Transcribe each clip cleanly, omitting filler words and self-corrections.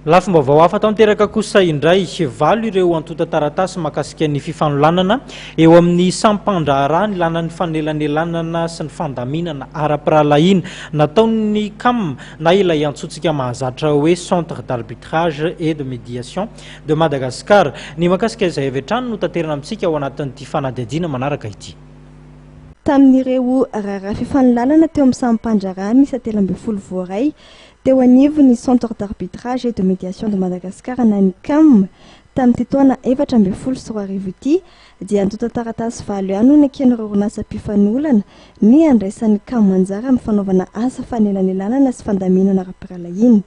Lafim-baovao hafa tanteraka kosa indray, valo ireo antontan-taratasy mahakasika ny fifanolanana eo amin'ny samy mpandraharaha nilana ny fanelanelanana sy ny fandaminana ara-pirahalahiana nataon'ny Cam na ilay antsointsika mahazatra hoe Centre d'Arbitrage et de Médiation de Madagascar. Ny mahakasika izay avy hatrany no taterina amintsika ao anatin'ity fanadihadiana manaraka ity. Tamin'ireo raharaha fifanolanana teo amin'ny samy mpandraharaha miisa 13 voaray teo anivon'ny Centre d'Arbitrage et de Médiation de Madagascar na ny Cam tamin'ity taona 2014 ity dia antontan-taratasy valo ihany no neken'ireo orinasa mpifanolana ny handraisan'ny Cam anjara amin'ny fanaovana asa fanelanelanana sy fandaminana ara-pirahalahiana.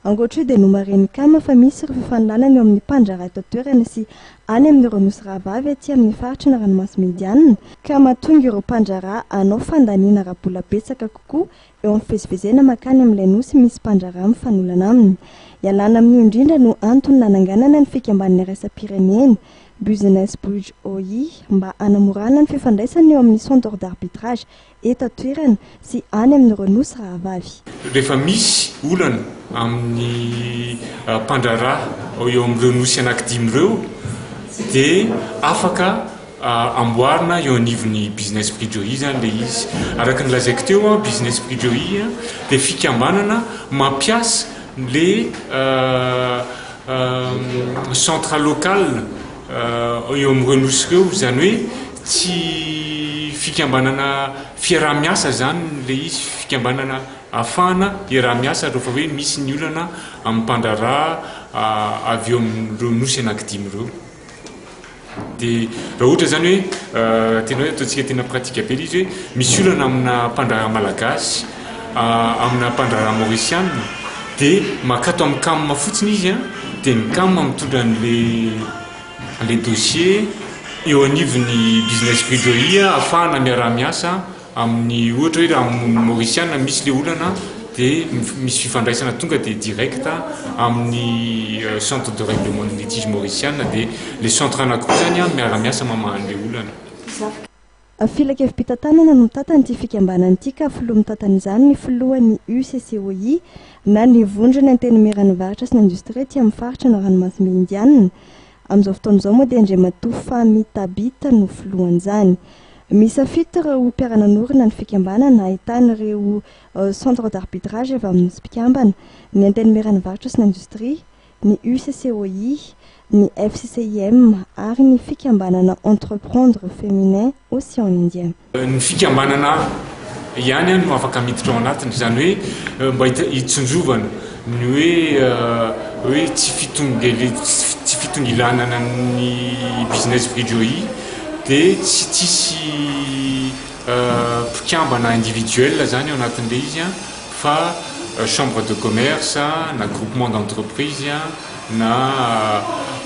Ankoatra io dia nomarihin'ny Cam fa misy ireo fifanolanana eo amin'ny mpandraharaha eto an-toerana sy any amin'ireo nosy rahavavy aty amin'ny faritry ny ranomasimbe Indianina ka mahatonga ireo mpandraharaha hanao fandaniana ara-bola betsaka kokoa eo amin'ny fivezivezena mankany amin'ilay nosy misy mpandraharaha mifanolana aminy. Ialana amin'io indrindra no antony nananganana ny fikambanana iraisam-pirenena, Business Bridge OI, mba hanamorana ny fifandraisana eo amin'ny Centre d'arbitrage eto an-toerana sy any amin'ireo nosy rahavavy. Rehefa misy olana amin'ny mpandraharaha eo amin'ireo nosy anankidimy ireo dia afaka Amboarina eo anivon'ny Business Bridge OI izany ilay izy. Araka ny lazaiko teo, Business Bridge OI dia fikambanana mampiasa ilay centre local eo amin'ireo nosy ireo. Izany hoe tsy fikambanana fiaraha-miasa izany ilay izy, fikambanana ahafahana hiaraha-miasa rehefa hoe misy ny olana amin'ny mpandraharaha avy eo amin'ireo nosy anankidimy ireo. Dia raha ohatra izany hoe tena hoe ataontsika tena pratique be ilay izy hoe misy olana amina mpandraharaha malagasy amina mpandraharaha maorisiana dia makato amin'ny cam fotsiny izy an, dia ny cam mitondra an'ilay ilay dossier eo anivon'ny business bridge OI ahafahana miara-miasa Amin'ny ohatra hoe raha Mauritiana misy le olana dia misy fifandraisana tonga dia direct amin'ny centre de règlement de litige Mauritiana dia le centre anankiroa zany an miara-miasa mamaha an'le olana. Filankevi-pitantanana no mitantana ity fikambanana ity ka filoha mitantana izany ny filohan'ny UCCOI na ny Vondron'ny Antenimieran'ny Varotra sy ny Indostria aty amin'ny faritra ny Ranomasimbe Indianina. Amin'izao fotoana izao moa dia Andriamatoa Fahmi Thabit no filohan'izany. Miisa fito ireo mpiara-nanorina ny fikambanana, ahitana ireo Centre d'arbitrage avy amin'ny Nosy mpikambana, ny Antenimieran'ny Varotra sy ny Indostria, ny UCCOI, ny FCCIM ary ny fikambanana Entreprendre Féminin Océan Indien. Ny fikambanana ihany no afaka miditra ao anatiny, izany hoe mba hitsinjovana ny hoe hoe tsy fitongele tsy fitongilanana ny Business Bridge OI dia tsy tsisy mpikambana individuel izany ao anatin'ilay izy fa chambre de commerce na groupement d'entreprise na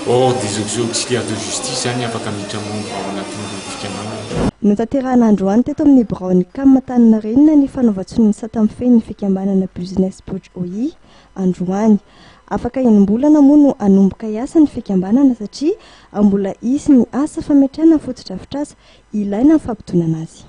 ordre des auxiliaires de justice izany afaka miditra membre ao anatin'ireo fikambanana. Notanterahina androany teto amin'ny biraon'ny Cam Antaninarenina ny fanaovan-tsonia ny sata mifehy ny fikambanana Business Bridge OI androany. Afaka enim-bolana moa no hanomboka hiasa ny fikambanana satria mbola hisy ny asa fametrahana fotodrafitrasa ilaina amin'ny fampidonana azy.